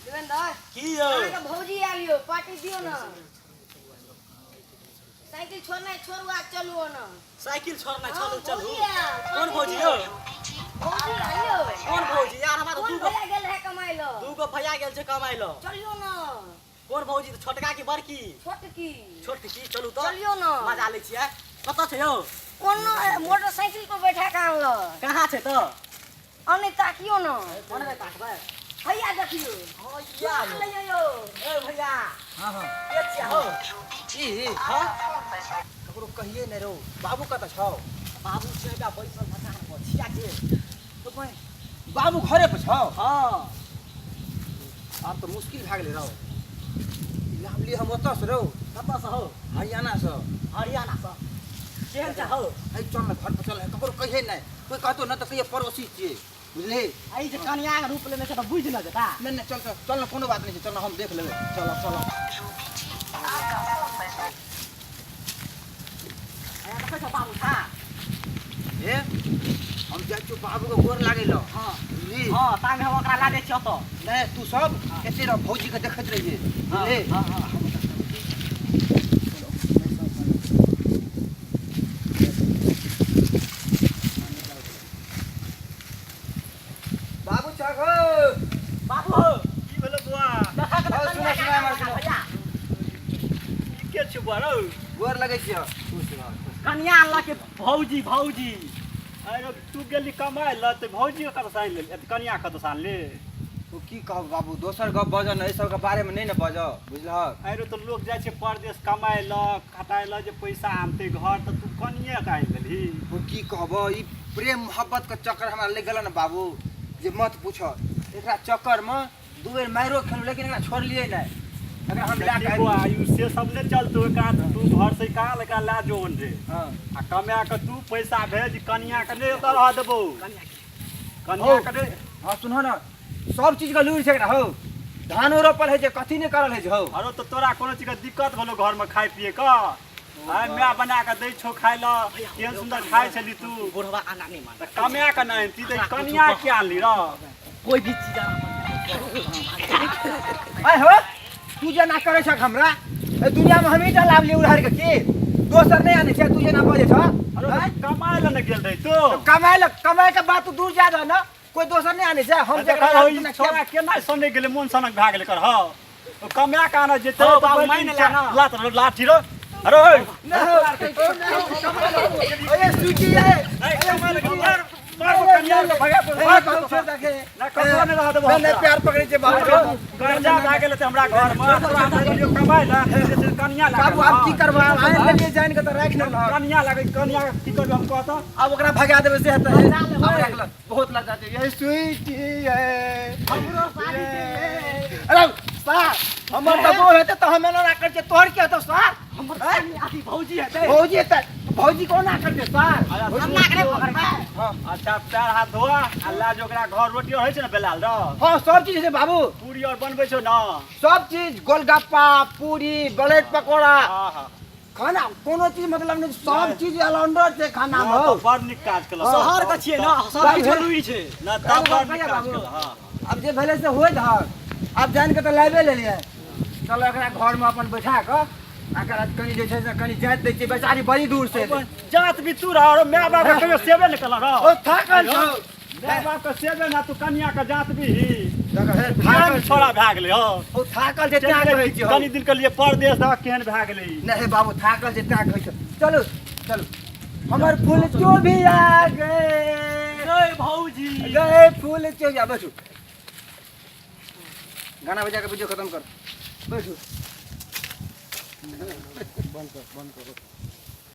देवेंद्र, की यौ? अहाँके भौजी आयल यौ, पार्टी दियौ ने। साइकिल छोड़नाइ छोड़ू आ चलू ओना। साइकिल छोड़ना हाँ, चलू चलू। भौजी आयल, कोन पार्टी भौजी दियौ। यौ? भौजी आयल यौ। कोन भौजी यार? हमरा तऽ कोन दू गो भैया गेल रहे कमाइ लए? दू गो भैया गेल छै कमाइ लए। चलियौ ने। कोन भौजी? छोटका की बड़की? छोटकी। छोटकी, चलू तऽ। चलियौ ने। मजा लै छियै। कतऽ छै यौ? कोनो मोटरसाइकिल पर बैठा के आनलक। कहाँ छै तऽ? अने ताकियौ ने। कोन ताकबै? हैया देखियौ। हैया लइयौ यौ। ए भैया। हाँ हाँ। के छियै हौ? ई हाँ? ककरो कहिए नहि रौ। बाबू कतऽ छौ? बाबू छै बा बैसल मचान पर। छिया के? तो बहिन, बाबू घरे पर छौ? हाँ। आब तऽ मुश्किल भए गेलै रौ। लावली हम ओतऽ से रौ। कतऽ से हौ? हरियाणा से। हरियाणा से? केहन छै हौ? है चल ने, घर पर चल, ककरो कहिए नहि। कोई कहतो न तऽ कहिए पड़ोसी छियै, बुझलिही? आ ई जे कनियाके रूप लेने छै तऽ बुझि न जेता। नहि नहि, चल चल चल ने, कोनो बात नहि छै, चल ने, हम देख लेबै। चलो चलो। हैया देखै छौ बाबू था? ए हम जाइ छियौ बाबूके गोर लागै लए। हाँ। बुझलिही? हाँ, तामे हम ओकरा ला दै छियै ओतऽ। नहि, तू सब एते रह, भौजीके देखैत रहियै, हाँ, बुझलिही? हाँ, हाँ। बाबू छक हो? बाबू हो। की भेलो बुआ? देखा के हौ, सुनो, सुनो, हमर सुनो। भैया। ई के छियौ बुआ रौ? गोर लगै छियौ। खुश रह, खुश। कनिया अनलक भौजी भौजी। अरे तू गेली कमाइ लए तऽ भौजी कतऽ सँ आनि लेली? अथी कनिया कतऽ सँ आनली? तू की कहब बाबू, दोसर गप बजऽ ने, एहि सबके बारेमे नहि ने बजऽ, बुझलहक? अरे तऽ लोक जाइ छै परदेश कमाइ लए खटाइ लए जे पैसा आनतै घर, तऽ तू कनिये के आनि लेलही? ओ की कहब, ई प्रेम मोहब्बत के चक्कर हमरा लागि गेल ने बाबू, जे मत पूछ। एकरा चक्कर में दू बेर मारियो खेलहुँ, लेकिन एकरा छोड़लियै नहि। एकरा हम लए कऽ बौआ, ई से सब नहि चलतौ। एकरा तू घर से कहाँ एकरा लए जो रे। हाँ। आ कमा के तू पैसा भेज, कनिया के नहि ओतऽ रह देबौ, कनिया के नहि। हाँ सुनहो ने, सब चीज के लूरि छै एकरा हौ। धानो रोपल होइ छै, कथी नहि करल होइ छै हौ। अरे तऽ तोरा कोनो चीज के दिक्कत भेलौ घरमे खाय पिए के? आइ माय बना के दै छौ खाय लए, केहन सुन्दर खाय छली तू। बुढ़वा आना नहि मान। तऽ कमा के नहि आनती तऽ कनिया के आनली रह? कोई भी चीज आय हो, तू जेना करै छक हमरा, एहि दुनियामे हमही टा लाभ ली उधार के, की दोसर नहि आनै छै? तू जेना बजै छह। अरे कमाय लए ने गेल रही तू? कमाय लए, कमाय के बात तू दूर जा दह ने, कोई दोसर नहि आनै छै। हम देखा जेकरा हौ, लाभ ई ने छोरा केना सने गेलै, मोन सनक भए गेलै कर हौ। ओ कमा के आनऽ जेतै हौ, तऽ बाबू, भरि मानि दिन ले ना। लात लाठी रौ। अरे ओए, नहि हौ, ओ नहि हौ, कमाय लए। ओए स्वीटी ए, ए, कमाय लए मार मार कनिया के भगा ए, बाबू छोड़ दे। ना ककरो नहि रहऽ देबौ। नहि नहि, प्यार पकड़ै छै बाबू। कर्जा भए गेलै तऽ हमरा घरमे तोरा हम कहलियौ कमाय लए, कनिया लए। बाबू आब की करबै? आब आनि लेलियै जानि के तऽ राखि लेलहक। कनिया लागै, कनिया के की करबै हम कहतऽ? आब ओकरा भगा देबै से हेतै? आब राखि लह, बहुत लज्जा छै। ये स्वीटी ये हमरो शादी छै। अरे सार, हमर तऽ बोल हेतै तऽ हम एना करै छियै, तोहर की हेतौ सार? हमर कनिया अथी भौजी हेतै। भौजी हेतै, भौजी कोना करतै सार? हम ना करे पकड़बै। हाँ। अच्छा पैर हाथ धोआ आ ला जो ओकरा घर। रोटी होइ छै ने बेलाल रह? हाँ, सब चीज छै बाबू। पूरी और बनबै छौ ने? सब चीज, गोलगप्पा, पूरी, ब्रेड पकौड़ा। हाँ हाँ। खाना कोनो चीज मतलब नहि, सब चीज अलाउंडर छै खाना मे। हँ, तऽ बड़ नीक काज केलक। शहर के छियै ने, सब किछु जरूरी छै। ना तब बड़ नीक काज बाबू। केलक। हाँ। आब जे भेलै से होइत हक, आब जानि कऽ तऽ लाबे लेलियै। चलो एकरा घरमे अपन बैठा कऽ एकरा कनि जे छै से कनि जाइत दै छियै, बेचारी बड़ी दूर से एलै। जात भी तू रह और my बाप के कहियो सेवे नहि केलक रह। ओ थाकल छौ। My बाप के सेवे ना, तू कनिया के जात भी ही। देखऽ हे, केहन थाकल छौ। छोड़ा भए गेलै हौ। ओ थाकल छै तैं कहै छियौ। कनि दिन के लिए परदेश दऽ केहन भए गेलै ई। नहि हे बाबू, थाकल छै तैं कहै छियौ। चलू चलू, हमर फूल चोभी आ गए। गए भौजी। गए फूल चोभी आ। बैठू, गाना बजा के वीडियो खत्म कर। बैठू, बंद कर, बंद करो।